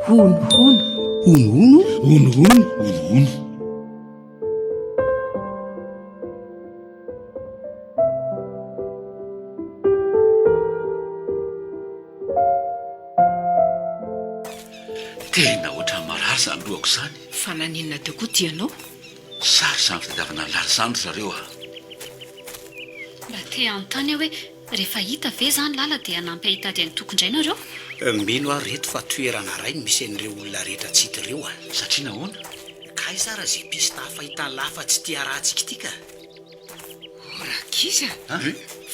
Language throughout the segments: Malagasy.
Hono hono. Hono hono. Hono hono. Hono hono. Tena ohatran'ny marary izany lohako izany. Fa naninona teo koa ty ianao? Sarotra izany fitadiavana an'i Lala izany ry zareo a! Mba te hanontany aho hoe rehefa hita ve izany Lala dia hanampy ahy hitady an'i Toky indray nareo? Mino aho reto fa toerana iray no misy an'ireo olona rehetra tsy hita ireo a! Satria nahoana? Ka aiza ary izay piste hafa hitan'lah fa tsy ity arahantsika ity ka? Oh rankizy a!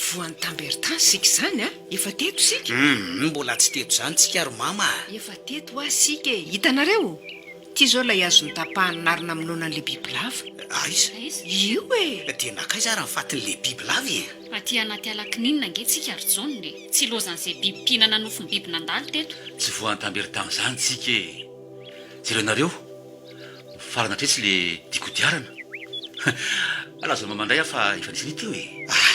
Voan'ny tambertany isika izany a! Efa teto isika? Humm mbola tsy teto izany tsika ry mama a! Efa teto hoa isika e! Hitanareo? Ity izao ilay hazo notapahana ary namonoana an'ilay bibilava. Aiza? Io e! Dia nankaiza ary ny fatin'ilay bibilava e? Aty anaty ala kininina ange tsika ry Jaona e! Tsy ilaozan'izay biby mpihinana nofom-biby nandalo teto. Tsy voan'ny tambertany izany tsika e! Jerenareo, mifarana hatretsy le dikodiarana. Lazao mama indray aho fa efa nisy an'ity io e! Ah!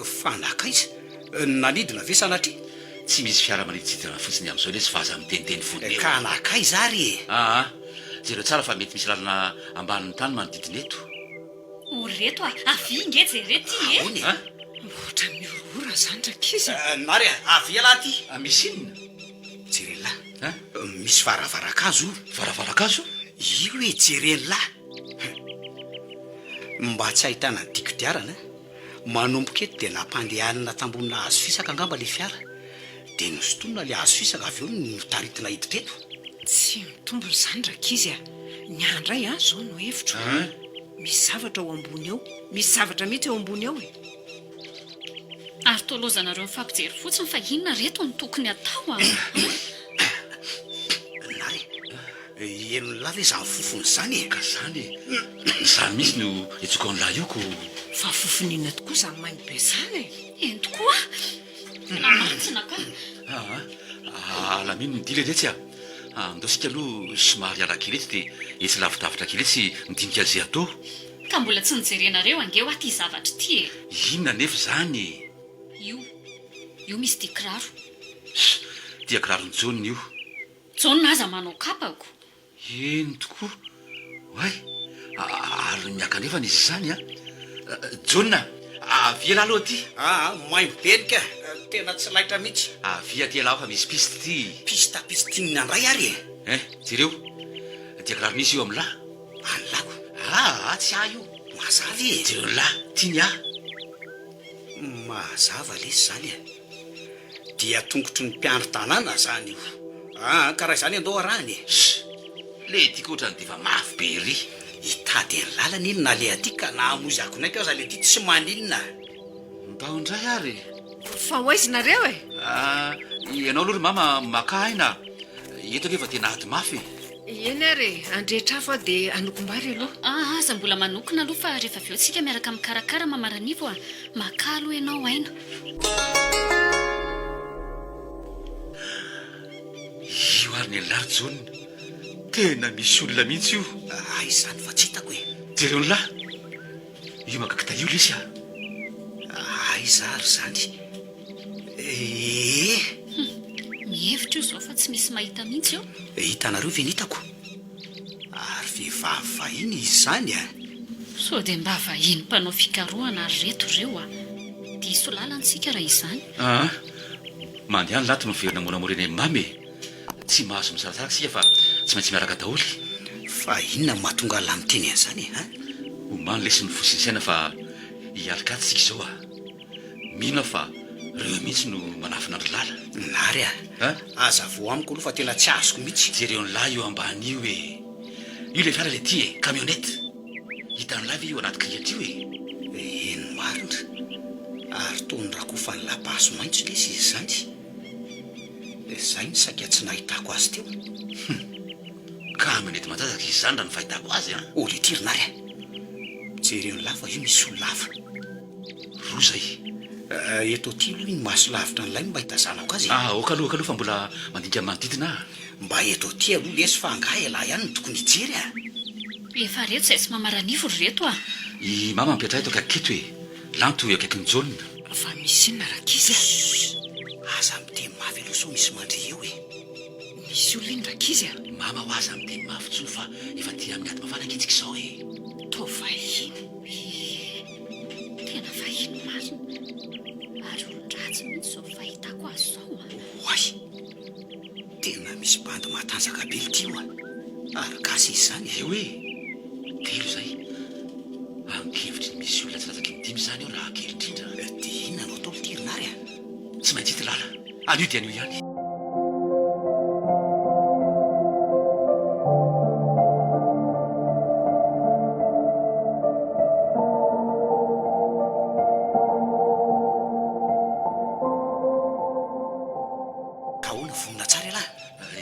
Fa nankaiza? Nanidina ve sanatria? Tsy misy fiara manidintsidina fotsiny amin'izao lesy fa aza miteniteny foana eo. Ka nankaiza ary e? Aa! Jereo tsara fa mety misy lalana ambanin'ny tany manodidina eto. O ry reto a! Avia nge jereo ty e! Ahoana e? Ohatran'ny mihorohoro zany rankizy a! Nary a! Avia ialahy aty! Misy inona? Jeren'lah. Misy varavaran-kazo io. Varavaran-kazo? Io e, jeren'lah. Mba tsy ahitana ny dikodiarana. Manomboka eto dia nampandehanina tambonina hazo fisaka angamba ilay fiara. Dia nosintonina ilay hazo fisaka avy eo notaritina hiditra eto. Tsy mitombina izany rankizy a! Ny ahy indray an, izao no hevitro. Misy zavatra ao ambony ao. Misy zavatra mihitsy ao ambony ao e! Ary toa lozanareo mifampijery fotsiny fa inona reto no tokony atao a! Nary, henon'lah ve izany fofona izany e? Ka izany e! Izany mihitsy no etsoko an'lah io ko! Fa fofona inona tokoa izany maimbo be izany e? Eny tokoa! Tena mantsina ka! Aa, alamino ny dila letsy a! Andao isika aloha somary hiala kely eto dia etsy lavidavitra kely etsy midinika an'izay atao. Ka mbola tsy nojerenareo ange hoa ty zavatra ity e! Inona anefa izany e? Io, io misy dia kiraro. Ss, dia kiraron'i Jaona io. Jaona aza manao kapako. Eny tokoa. Oay! Ary miakanefana izy izany an! Jaona, avia elah aloha aty. Aa, maimbo be ny ka! Tena tsy laitra mihitsy. Avia aty elah fa misy piste ity. Piste piste inona indray ary e? Eh, jereo. Dia kiraron'iza io amin'lah? An'lako. Aa, tsy ahy io. Mazava e! Jereo an'lah, ty ny ahy. Mazava lesy izany e! Dia tongotry ny mpiandry tanàna izany io. Aa, ka raha izany andao arahina e! Ss! Le ity koa otrany defa mafy be ery. Hitady ny lalana iny na le aty ka na hamoizako ny aiko aza le aty tsy maninona. Ndao indray ary e! Fa ho aiza nareo e? Aa, ianao aloha ry mama makà aina a! Eto anie efa tena ady mafy e! Eny ary e, handrehitra afo aho dia hanokom-bary aloha. Aa, aza mbola manokona aloha fa rehefa avy eo tsika miaraka mikarakara Mama Ranivo a! Makà aloha ianao aina. Io ary ny an'lah ry Jaona. Tena misy olona mihitsy io. Aiza izany fa tsy hitako e. Jereo an'lah. Io maka kitay io lesy a. Aiza ary izany ee. Hum, mihevitra io izao fa tsy misy mahita mihitsy eo. Hitanareo ve ny hitako? Ary vehivavy vahiny izy izany a! Sao dia mba vahiny mpanao fikarohana ary reto ireo a! Diso lalana isika raha izany. Aa! Mandehana lahy to miverina moramora eny amin'i Mamy e! Tsy mahazo misarasaraka isika fa tsy maintsy miaraka daholo. Fa inona no mahatonga an'lah miteny an'izany e? An? Omano lesy ny fo sy ny saina fa hialikaty isika izao a! Mino aho fa reo mihitsy no manafina an-dry Lala. Nary a! Hazavao amiko aloha fa tena tsy azoko mihitsy. Jereo an'lah io ambany io e! Io ilay fiara ilay ity e! Camionnette! Hitan'lah ve io anaty grillage io e? Eny marina! Ary toa norakofan'ny labaso maitso lesy izy izany. Izay no saika tsy nahitako azy teo. Hum! Camionnette matanjaka izy izany raha ny fahitako azy an! Oh letia ry Nary a! Jereo an'lah fa io misy olona hafa. Roa izay. Eto aty aloha iny maso lavitra an'ilay no mba hitazanako azy e. Ah, ok aloha, ok aloha fa mbola mandinika ny manodidina aho. Mba eto aty aloha lesy fa angaha ialahy ihany no tokony hijery a! Efa reto izay tsy mamaranifo ry reto a! I mama mipetraha eto akaiky eto e! Lanto eo akaikin'i Jaona. Fa misy inona rankizy a? Ssss! Aza miteny mafy aloha sao misy mandre eo e! Misy olona iny rankizy a! Mama ho aza miteny mafy intsony fa efa aty amin'ny ady mafana ange tsika izao e! Toa vahiny. Ie, tena vahiny marina. Ary olon-dratsy mihitsy izao fahitako azy izao a! Oay! Tena misy bandy matanjaka be ity io a! Ary gasy izy izany e! Eo e! Telo izay. Ankevitry ny misy olona tsy latsaky ny dimy izany eo raha kely indrindra. Dia inona no atao ity ry Nary a? Tsy maintsy ity Lala. Anio dia anio ihany. Ka ahoana, vonona tsara ialahy?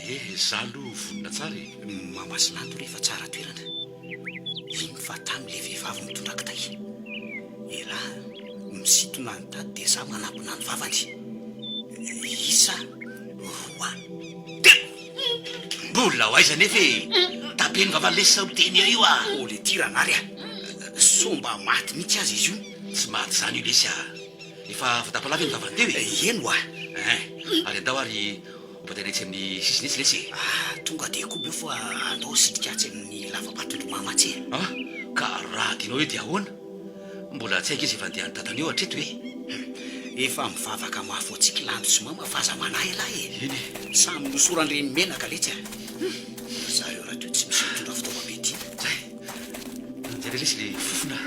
Eh, za aloha vonona tsara e. Mama sy Lanto rehefa tsara toerana. Iny fa tamy le vehivavy mitondra kitay. Elah misintona ny tady dia za manampina ny vavany. Isa, roa, telo! Mbola ho aiza nefa e! Tapeno vava lesy sao miteny eo io ah! Oh le ty Ranary ah! Sao mba maty mihitsy aza izy io? Tsy maty izany io lesy ah! Efa voatapalava iny vavany teo e! Eny oa! Ein! Ary andao ary hobataina etsy amin'ny sisiny etsy lesy e! Ah! Tonga dia koba eo fa andao hisitrika atsy amin'ny lava-batondry mama atsy e! Ah! Ka raha adinao eo dia ahoana? Mbola tsy haiko izy efa andeha any dadany eo hatreto e! Hum! Efa mivavaka mafy ho antsika i Lanto sy mama fa aza manahy ialahy e! Eny e! Samy nosoran-dreny menaka letsy a! Hum! Ry zareo rahateo tsy misy mitondra fitaovam-piadiana. Zay! Anjara lesy le fofona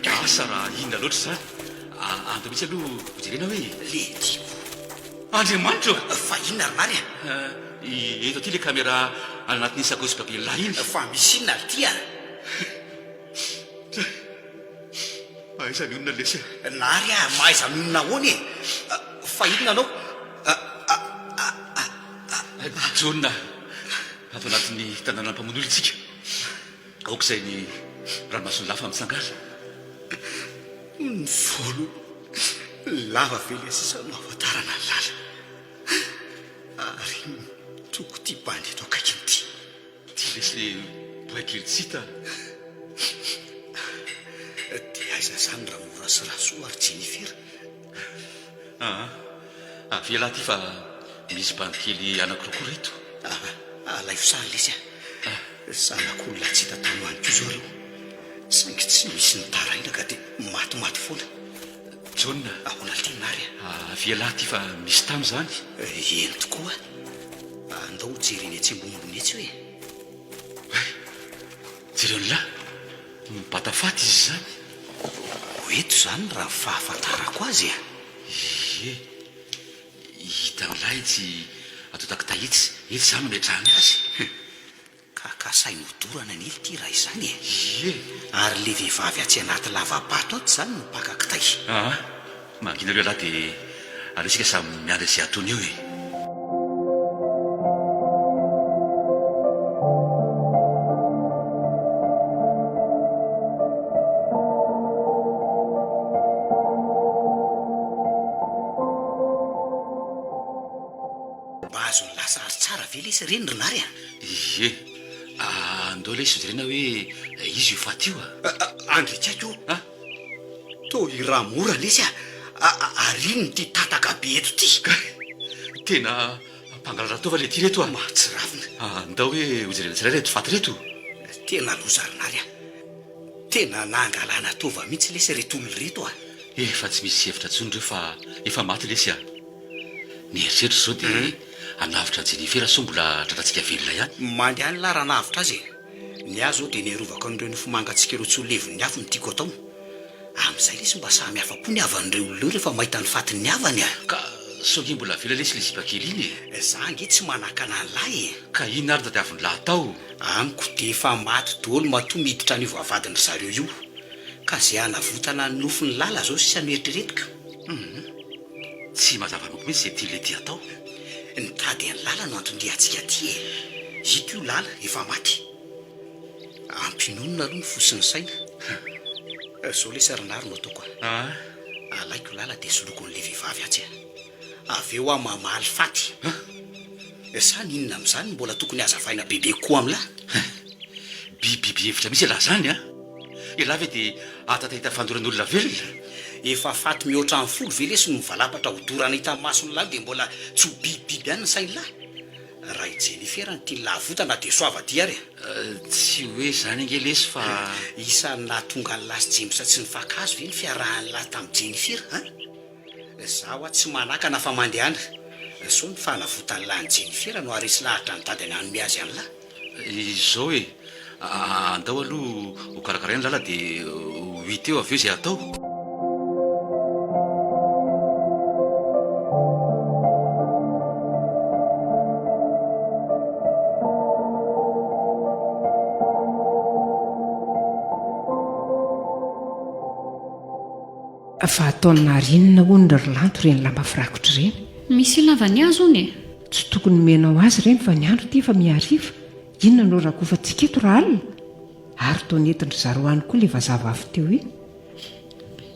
a! Asa raha inona loatra izany? Andao mihitsy aloha ho jerena hoe e! Le tiako. Andriamanitra ô! Fa inona ry Nary a? Eto aty le caméra any anatin'iny sakaosy babelona iny. Fa misy inona ry ty a? Mahaiza mionona lesy a! Nary a! Mahaiza mionona ahoana e? Fa inona anao? Jaona, ato anatin'ny tanànan'ny mpamono olona isika. Aoka izay ny ranomason'ny lahy fa mitsangana. Ny volo lava ve ilay sisa no ahafantarana ny lala? Ary mitoko ity bandy eto akaikiny ity. Ty lesy le boay kely tsy hita. Dia aiza izany Ramora sy Rasoa ary Jennifer? Aa, avia lahy ty fa misy bandy kely anakiroa koa reto. Aa, alaivo sary lesy a! Zanak'olona tsy hita tany ho any koa izao ireo. Saingy tsy misy nitaraina ka dia matimaty foana. Jaona. Ahoana ty Nary a? Avia lahy ty fa misy tamy izany. Eny tokoa. Andao ho jerena etsy ambonimbony etsy hoe. Hay! Jereo ny lahy. Mibata faty izy izany. Ho eto izany raha ny fahafantarako azy a! Ie. Hitan'ny lahy etsy Antotakitay etsy. Etsy izany no ametrahany azy. Hum. Ka kasainy hodorana anie ity raha izany e! Ie! Ary le vehivavy atsy anaty lava-bato atsy izany no mpaka kitay. Aa! Mangina aloha ialahy dia aleo isika samy miandry izay ataony eo e! Mba azon'ny lasa ary tsara ve lesy ireny ry Nary a? Ie, andao lesy hojerena hoe iza io faty io a! Andry tsy haiko o! Toa i Ramora lesy a! Ary inona ity tataka be eto ity? Kay! Tena mpangalatra taova le ty reto a! Mahatsiravina! Andao hoe hojerena tsirairay ireto faty ireto! Tena loza ry Nary a! Tena nangalana taova mihitsy lesy ireto olona ireto a! Efa tsy misy hevitra intsony ireo fa efa maty lesy a! Ny eritreritro izao dia hanavotra an'i Jennifer sao mbola tratrantsika velona ihany. Mandeha any lah raha hanavotra azy e! Ny ahy izao dia ny hiarovako an'ireo nofomangantsika ireo tsy ho levon'ny afo no tiako atao. Amin'izay lesy mba samy afa-po ny havan'ireo olona ireo rehefa mahita ny fatin'ny havany a! Ka sao ange mbola velona lesy ilay sipa kely iny e! Za ange tsy manakana an'lah e! Ka inona ary no tadiavin'lah atao? Amiko dia efa maty daholo matoa miditra an'io vavahadin-dry zareo io. Ka izay hanavotana ny nofon'i Lala izao sisa no eritreretiko. Hum. Tsy mazava amiko mihitsy izay tian'ilay ty atao. Nitady an'i Lala no anton-diantsika aty e! Ito io Lala, efa maty. Ampiononina aloha ny fo sy ny saina. Izao lesy ry Nary no ataoko a. Alaiko Lala dia soloiko an'ilay vehivavy atsy a. Avy eo aho mamaly faty. Sa ny inona amin'izany no mbola tokony hazavaina bebe kokoa amin'lah? Bibiby hevitra mihitsy ialahy izany a! Ialahy ve dia ahatantahita fandoran'olona velona? Efa faty mihoatra ny folo ve lesy no mivalapatra hodorana hita mason'lah io dia mbola tsy ho bibibiby ihany ny sain'lah? Raha i Jennifer no tian'i lahavotana dia soava aty ary e! Tsy hoe izany ange lesy fa. Isan'ny nahatonga an'i lahy sy James tsy nifankahazo ve ny fiarahan'i lahy tamin'i Jennifer an? Za hoa tsy manakana fa mandehana. Sao ny fanavotan'i lahy an'i Jennifer no haharesy lahatra an'i dadany hanome azy an'i lahy? Izao e! Andao aloha ho karakaraina lala dia ho hita eo avy eo izay hatao. Fa ataon'i Nary inona hono ry Lanto ireny lamba firakotra ireny? Misy ilavany azy hono e! Tsy tokony omenao azy ireny fa ny andro ity efa mihariva. Inona no rakofantsika eto rahalina? Ary toa nentin-dry zareo any koa ilay vazaha vavy teo iny.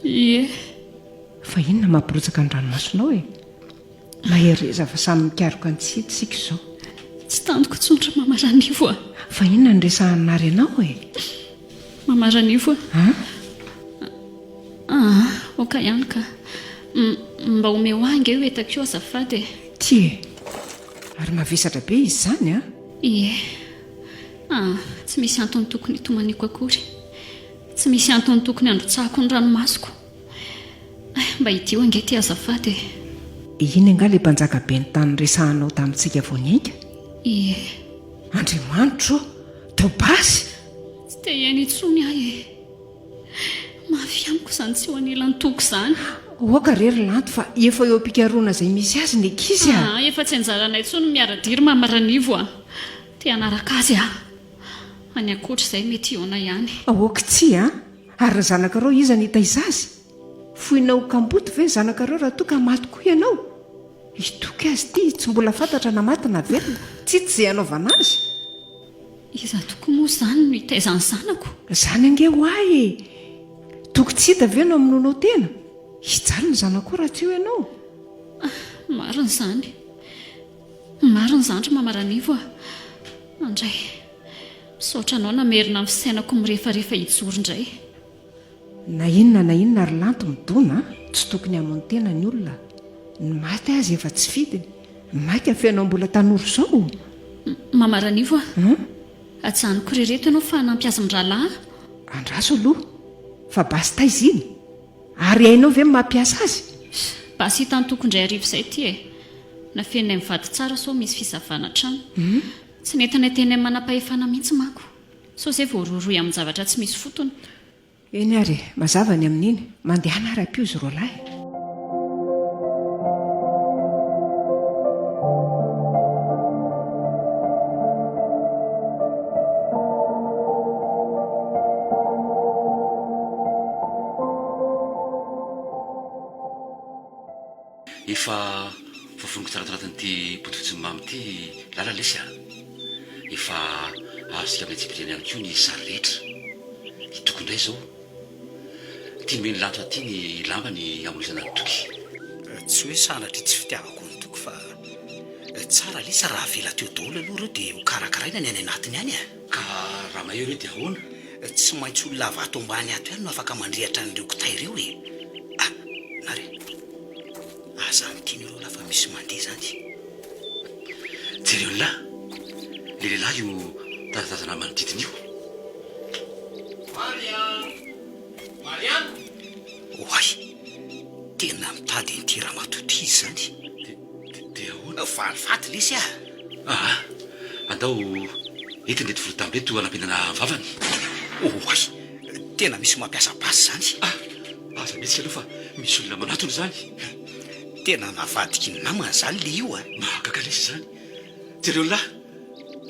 Ie. Fa inona mampirotsaka ny ranomasonao e? Mahereza fa samy mikaroka ny tsy hita isika izao. Tsy tantiko intsony ry Mama Ranivo a! Fa inona no resahan'i Nary anao e? Mama Ranivo a! An? Aa, ok ihany ka. Mba omeo ahy ange io entako io azafady e. Ty e! Ary mavesatra be izy izany an! Ie. Aa, tsy misy antony tokony hitomaniako akory. Tsy misy antony tokony handrotsahako ny ranomasoko. Mba idio ange ity azafady e. Iny angaha ilay mpanjaka ben'ny tany niresahanao tamintsika vao niainga? Ie. Andriamanitro ô! Tao basy! Tsy te hiaina intsony aho e. Mafy amiko izany tsy eo anilan'i Toky izany. Aoka re ry Lanto fa efa eo am-pikarohana izay misy azy ny ankizy a! Aa, efa tsy anjaranay intsony ny miara-dia ry Mama Ranivo a! Te hanaraka azy aho. Any ankoatra izay mety hihaona ihany. Aoka tsy a! Ary ny zanakareo iza no hitaiza azy? Foinao ho kamboty ve ny zanakareo raha toa ka maty koa ianao? I Toky azy ity tsy mbola fantatra na maty na velona, tsy hita izay hanaovana azy. Iza tokoa moa izany no hitaiza ny zanako? Izany ange ho ahy e! Toky tsy hita ve no hamonoanao tena? Hijaly ny zanakao raha tsy eo ianao. Marina izany. Marina izany ry Mama Ranivo a! Andray. Misaotra anao namerina ny fisainako mirefarefa hijoro indray. Na inona na inona ry Lanto midona a! Tsy tokony hamono tena ny olona. Ny maty aza efa tsy fidiny. Maika fa ianao mbola tanora izao. Mama Ranivo a! Ajanoko re reto ianao fa hanampy azy mirahalahy a! Andraso aloha fa basy taiza iny? Ary hainao ve ny mampiasa azy? Basy hitan'i Toky indray hariva izay ity e! Nafeninay mivady tsara sao misy fisavana trano. Tsy nentinay teny amin'ny manam-pahefana mihitsy manko. Sao izay voarohirohy amin-javatra tsy misy fotony. Eny ary e, mazava ny amin'iny. Mandehana ary ampio izy roalahy. Efa voavoniko tsara tao anatin'ity bodofotsy mamy ity Lala lesy a! Efa azontsika amin'ny antsipiriany ihany koa ny sary rehetra. I Toky indray izao. Ity nomen'i Lanto aty ny lambany hamoizana an'i Toky. Tsy hoe sanatria tsy fitiavako an'i Toky fa tsara lesy raha avela teo daholo aloha ireo dia hokarakaraina ny any anatiny any e! Ka raha mahery eo dia ahoana? Tsy maintsy olona avy ato ambany ato ihany no afaka mandrehitra an'ireo kitay ireo e! Ah! Nary a! Aza miteny eo lahy fa misy mandeha izany. Jereo ny lahy! Ilay lehilahy io tazatazana manodidina io. Marianne! Marianne! Oay! Tena mitady an'ity ramatoa ity izy izany. Dia ahoana? Valifaty lesy ah! Aa! Andao entina ireto volontany ireto hanampenana ny vavany. Oay! Tena misy mampiasa basy izany. Ah! Aza mihetsika aloha fa misy olona manatona izany. Tena navadiky ny namany izany le io a! Mahagaga lesy izany. Jereo lahy!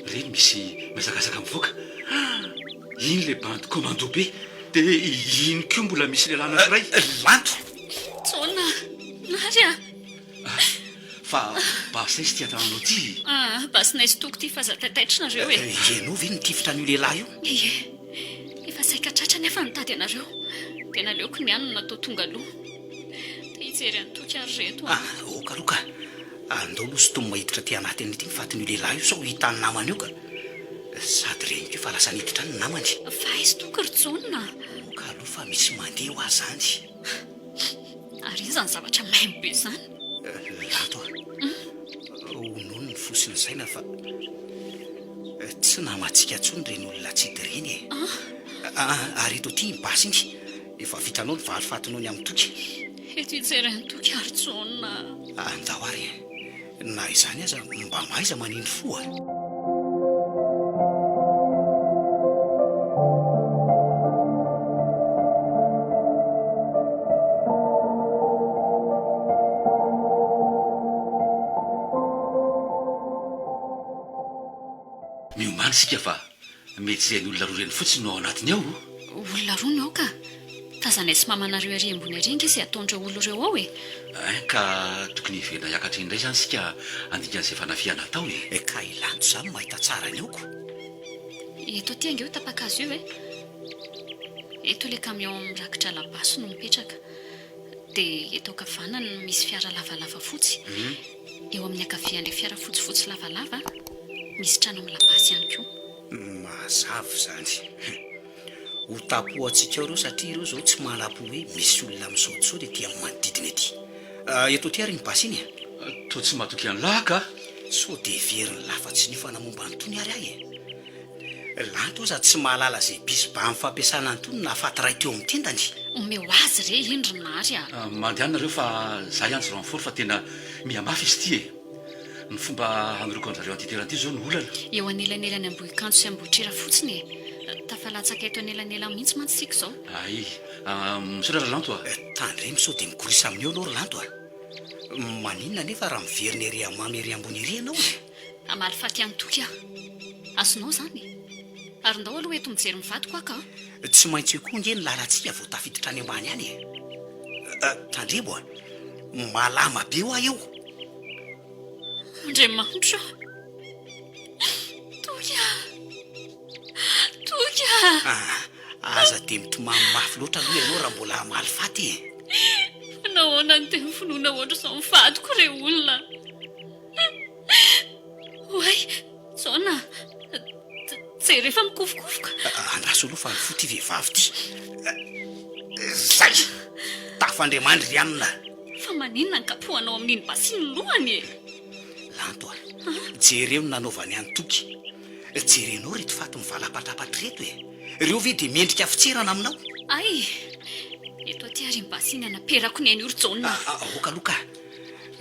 Ireny misy mihazakazaka mivoaka. Ah! Iny ilay bandy commando be. Dia iny koa mbola misy lehilahy anankiray. Lanto! Jaona! Nary a! Fa basy aiza ity an-tananao ity e? Ah, basinay sy Toky ity fa aza taitaitra nareo e! Ianao ve nitifitra an'io lehilahy io? Ie. Efa saika tratra nefa nitady anareo. Dia naleoko ny ahy no natao tonga aloha. Te hijery an'i Toky ary reto an. Ah, ok aloha ka. Andao aloha sintomina hiditra aty anatiny ity ny fatin'io lehilahy io sao hitan'ny namany eo ka. Sady reny koa fa lasa niditra any ny namany. Fa aiza Toky ry Jaona? Ok aloha fa misy mandeha hoa zany. Ary iza ny zavatra maimbo be izany? Lanto a! Honono ny fo. sy ny saina fa tsy namantsika intsony ireny olona tsy hita ireny e. Ah! Ary eto aty iny basy iny. Efa vitanao ny valifatinao ny amin'i Toky. Eto hijery an'i Toky ary Jaona. Andao ary e. Na izany aza mba mahaiza manindry fo a! Miomàna isika fa mety izay ny olona roa ireny fotsiny no ao anatiny ao o! Olona roa no ao ka! Tazanay sy mamanareo ery ambony ery ange izay ataon'ireo olona ireo ao e! Ein ka tokony hiverina hiakatra indray izany isika handinga an'izay fanafihana atao e! Ka i Lanto izany mahita tsara ny ao ko! Eto aty ange io tapa-kazo io e! Eto ilay camion mirakitra labasy no mipetraka. Dia eto ankavanany no misy fiara lavalava fotsy. Eo amin'ny ankavian'ilay fiara fotsifotsy lavalava, misy trano amin'ny labasy ihany koa. Mazava izany. Ho tapohantsika ao ireo satria ireo izao tsy manam-po hoe misy olona misaodisaody ety amin'ny manodidina ety. Eto aty ary iny basy iny e! Toa tsy matoky an'lah ka! Sao dia heverin'lah fa tsy niofana momba an'itony ary aho e! Lanto aza tsy mahalala izay bisy-ba amin'ny fampiasana an'itony nahafaty iray teo amin'ny tendany. Omeo azy re iny ry Nary a! Mandehana nareo fa za hiantso renfort fa tena mihamafy izy ity e! Ny fomba hanoriko an-dry zareo an'ity toerana ity izao no olana. Eo anelanelan'i Ambohikanto sy Ambohitrera fotsiny e! Tafalatsaka eto anelanelany mihitsy mantsy isika izao. Hay! Misaotra ry Lanto a! Tandremo sao dia mikorisa aminy eo ianao ry Lanto a! Maninona anefa raha miverina ery Amamy ery ambony ery ianao e? Hamaly faty an'i Toky aho. Azonao izany e! Ary ndao aloha eto mijery ny vadiko aho ka! Tsy maintsy eo koa ange ny lalantsika vao tafiditra any ambany any e! Tandremo a! Malama be hoa eo! Andriamanitra o! Toky a! Toky a! Ah, aza dia mitomany mafy loatra aloha ianao raha mbola hamaly faty e! Fa nahoana no tena finoana ohatr'izao ny vadiko re olona? Oay! Jaona, jereo fa mikofokofoka. Andraso aloha fa nifoha ity vehivavy ity. Zay! Tafandriamandry ry anona. Fa maninona ny kapohanao amin'iny basy iny lohany e? Lanto a! Jereo ny nanaovany an'i Toky. Jerenao ireto faty mivalapatrapatra ireto e! Ireo ve dia mendrika fitserana aminao? Ay! Eto aty ary iny basy iny anaperako ny ainy io ry Jaona. Aoka aloha ka!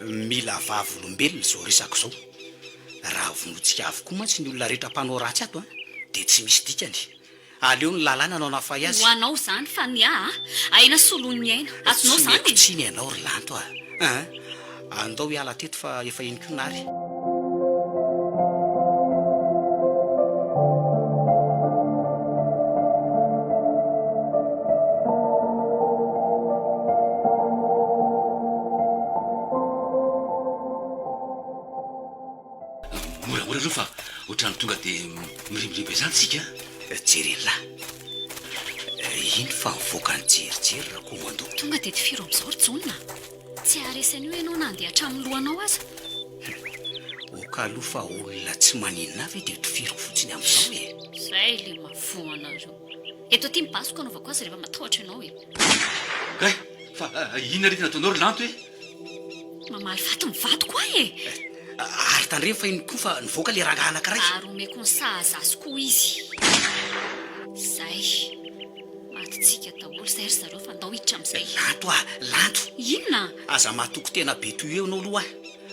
Mila vavolombelona izao resaka izao. Raha vonointsika avokoa mantsy ny olona rehetra mpanao ratsy ato dia tsy misy dikany. Aleo ny lalàna no hanafay azy. Ho anao izany fa ny ahy aina solon'ny aina. Azonao Tsy izany omeko e! tsiny ianao ry Lanto a! An! Andao hiala teto fa efa iny koa Nary. Moramora aloha fa ohatran'ny tonga dia mirimbirimby izany tsika a! Jeren'lah. Iny fa mivoaka nijerijery Rakomando. Tonga dia tifiro amin'izao ry Jaona a! Tsy haharesy an'io ianao na handeha hatramin'ny lohanao aza. Oka aloha fa olona tsy maninona ahy ve dia tifiriko fotsiny amin'izao e! Izay ilay mahavoa anareo. Eto aty ny basiko anaovako azy rehefa matahotra ianao e! Kay! Fa inona re ty nataonao ry Lanto e? Mamaly faty ny vadiko ahy e! Ary tandremo fa iny koa fa nivoaka le rangahy anakiray. Ary omeko ny sahaza azy koa izy. Zay. Matintsika daholo zay ry zareo fa ndao hiditra amin'izay. Lanto a! Lanto! Inona? Aza matoky tena be toy eo ianao aloha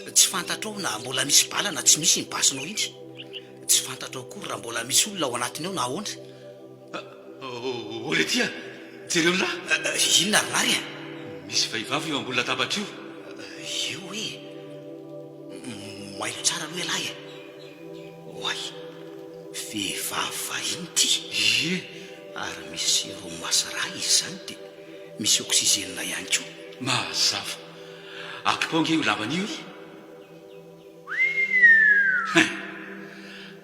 a! Tsy fantatrao na mbola misy bala na tsy misy iny basinao iny. Tsy fantatrao akory raha mbola misy olona ao anatiny ao na ahoana. Oh letia a! Jereo ny lahy! Inona ry Nary a? Misy vehivavy eo ambony latabatra io. Eo e! Mailo tsara aloha ialahy e! Oay! Vehivavy vahiny ity! Ie! Ary misy sérum sy rà izy izany dia misy oxygène ihany koa. Mazava. Akipao ange io lambana io e! Hein!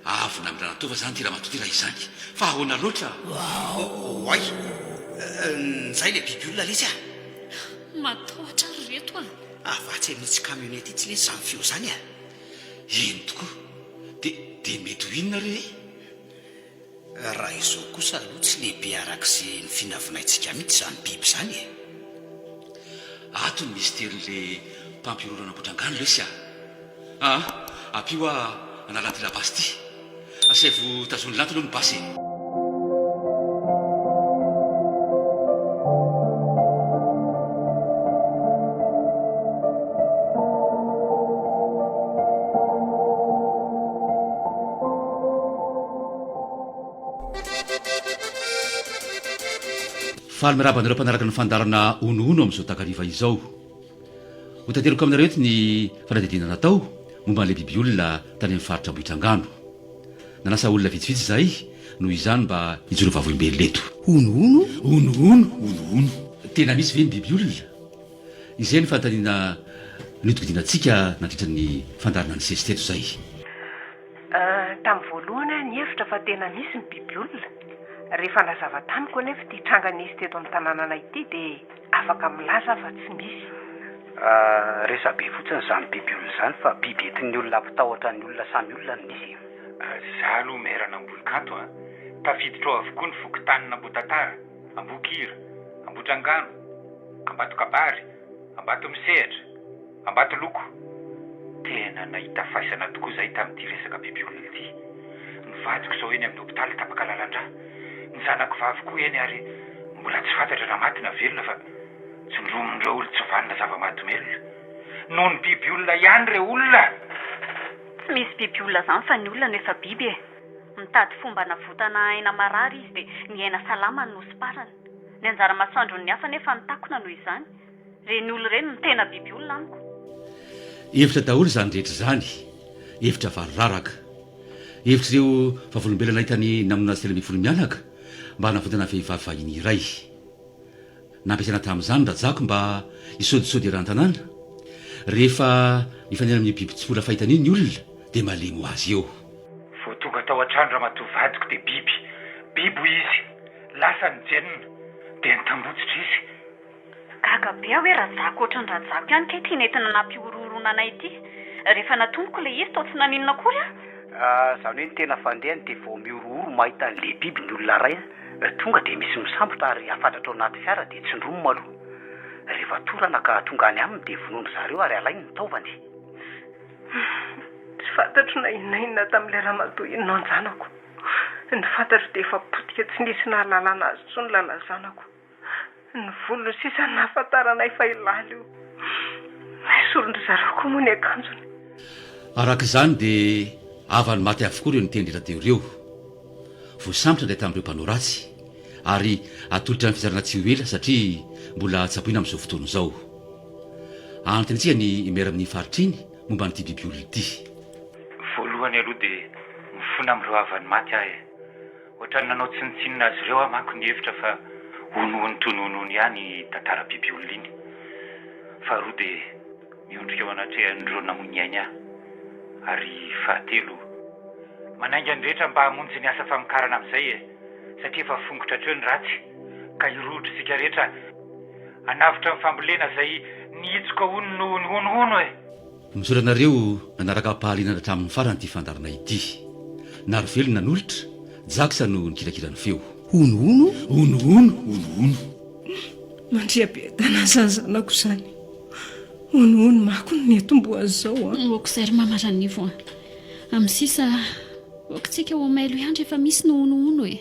Avy namindrana taova zany ty ramatoa ty raha izany. Fa ahoana loatra? Oay! Njay le biby olona lesy a! Matahotra aho ry reto a! Avy atsy amin'itsy camionnette itsy lesy zany feo zany a! Eny tokoa! De de mety ho inona re e? Raha izao kosa aloha tsy lehibe araka izay nivinavinaintsika mihitsy izany biby izany e! Ato ny misterin'le mpampihorohoro an'Ambohidrangano lesy a! Aa! ampio aho hanala an'ity labasy ity. Asaivo tazonin'i Lanto aloha ny basy e. Faly miarahaba anareo mpanaraka ny fandaharana Honohono amin'izao takariva izao. Ho tanterako aminareo eto ny fanadihadiana natao momba an'ilay biby olona tany amin'ny faritra Ambohitrangano. Nanasa olona vitsivitsy izahay noho izany mba hijoro vavolombelona eto. Honohono? Honohono? Honohono? Tena misy ve ny biby olona? Izay no fanontaniana nodikodinantsika nandritra ny fandaharana nisesy teto izay. Tamin'ny voalohany aho nihevitra fa tena misy ny biby olona. Rehefa nazava tamiko anefa ity tranga nisy teto amin'ny tanànanay ity dia afaka milaza aho fa tsy misy. Resabe fotsiny izany biby olona izany fa biby entin'ny olona hampitahotra ny olona samy olona no misy e. Za aloha maire an'Ambohikanto a! Tafiditra ao avokoa ny fokontanin'Ambohitantara, Ambohikira, Ambohitrangano, Ambatokabary, Ambatomisehatra. Ambatoloko, Tena nahita faisana tokoa izahay tamin'ity resaka biby olona ity. Ny vadiko izao eny amin'ny hopitaly tapaka lalan-drà. Ny zanako vavy koa eny ary mbola tsy fantatra na maty na velona fa tsindromin'ireo olon-tsy vanona zava-mahadomelina. Noho ny biby olona ihany re olona! Tsy misy biby olona izany fa ny olona no efa biby e! Mitady fomba hanavotana aina marary izy dia ny aina salama no nosiparany. Ny anjara masoandron'ny hafa anefa no takona noho izany. Ireny olona ireny no tena biby olona amiko. Hevitra daholo izany rehetra izany, hevitra variraraka. Hevitr'ireo vavolombelona nahita ny namonoana azy 13 mianaka mba hanavotana vehivavy vahiny iray. Nampiasaina tamin'izany rajako mba hisôdisôdy eran-tanàna. Rehefa mifanena amin'io biby tsy mbola fahitany io ny olona dia malemy ho azy eo. Vao tonga tao an-trano ramatoa vadiko dia biby, biby hoy izy, lasa ny jenina, dia nitambotsitra izy. Gaga be aho hoe rajako ohatran'ny rajako ihany kay ity nentina nampihorohoroana anay ity. Rehefa natomboka ilay izy toa tsy naninona akory aho. Izany hoe ny tena fandehany dia vao mihorohoro mahita an'ilay biby ny olona iray tonga dia misy misambotra ary afatratra ao anaty fiara dia tsindromina aloha. Rehefa torana ka tonga any aminy dia vonoin-dry zareo ary alainy ny taovany. Tsy fantatro na inona na inona tamin'ilay ramatoa iny non-janako. Ny fantatro dia efa potika tsy nisy nahalalana azy intsony lala zanako. Ny volony sisa no nahafantaranay fa i Lala io. Nesorin-dry zareo koa moa ny akanjony. Araka izany dia havan'ny maty avokoa ireo niteny radio ireo. Voasambotra indray tamin'ireo mpanao ratsy ary atolotra ny fitsarana tsy ho ela satria mbola tsaboina amin'izao fotoana izao. Anontaniantsika ny maire amin'iny faritra iny momba an'ity biby olona ity. Voalohany aloha dia mifona amin'ireo havan'ny maty aho e. Ohatran'ny nanao tsinontsinona azy ireo aho manko nihevitra fa honohono toy ny honohono ihany iny tantara biby olona iny. Faharoa dia miondrika eo anatrehan'ireo namoy ny ainy aho. Ary fahatelo, manainga ny rehetra mba hamonjy ny asa famokarana amin'izay e! Satria efa fongotra hatreo ny ratsy ka hirohotra isika rehetra hanavotra ny fambolena izay nihitsoka hono noho ny honohono e! Misaotra anareo nanaraka am-pahalianana hatramin'ny farany ity fandaharana ity. Narivelo nanolotra, Jax no nikirakira ny feo. Honohono? Honohono? Honohono. Mandria be adala izany zanako izany. Honohono mako no niatombohan'izao an. Ok izay ry mama Ranivo an. Amin'ny sisa, ok tsika ho mailo ihany rehefa misy ny honohono e.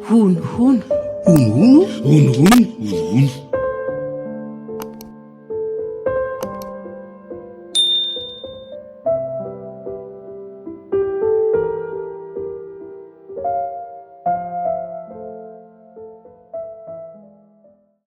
Honohono. Honohono? Honohono? Honohono.